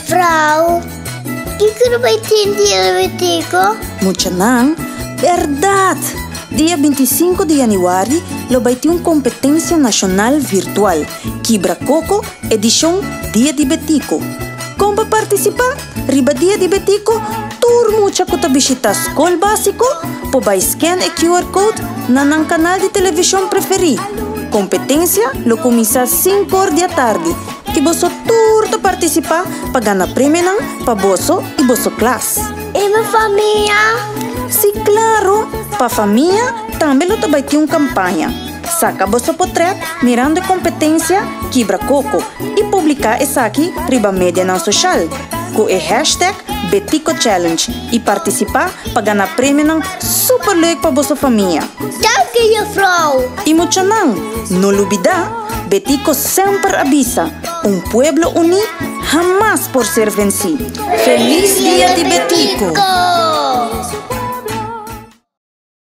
Juffrouw, kiko lo bai tin Dia di Betico? Muchanan, bèrdat! Dia bintisinko di yanüari lo bai tin un kompetensia nashonal virtual, Kibra Koko, edishon Dia di Betico. Kon pa partisipá? Riba Dia di Betico, tur mucha ku ta bishitá skol básiko por bai scan e QR code na nan kanal di televishon preferí. Kompetensia lo kuminsá sinkor di atardi i boso tur ta partisipá pa gana premionan pa boso i boso klas. I mi famia? Sí, klaro! Pa famia tambe lo ta bai tin un kampaña. Saka boso potrèt mirando e kompetensia Kibra Koko i publiká esaki riba medianan soshal ku e hashtag BeticoChallenge i partisipá pa gana premionan super leuk pa boso famia. Danki juffrouw! I muchanan, no lubidá, Betico semper a bisa, Un pueblo uní hamas por ser vensí. Feliz Dia di Betico!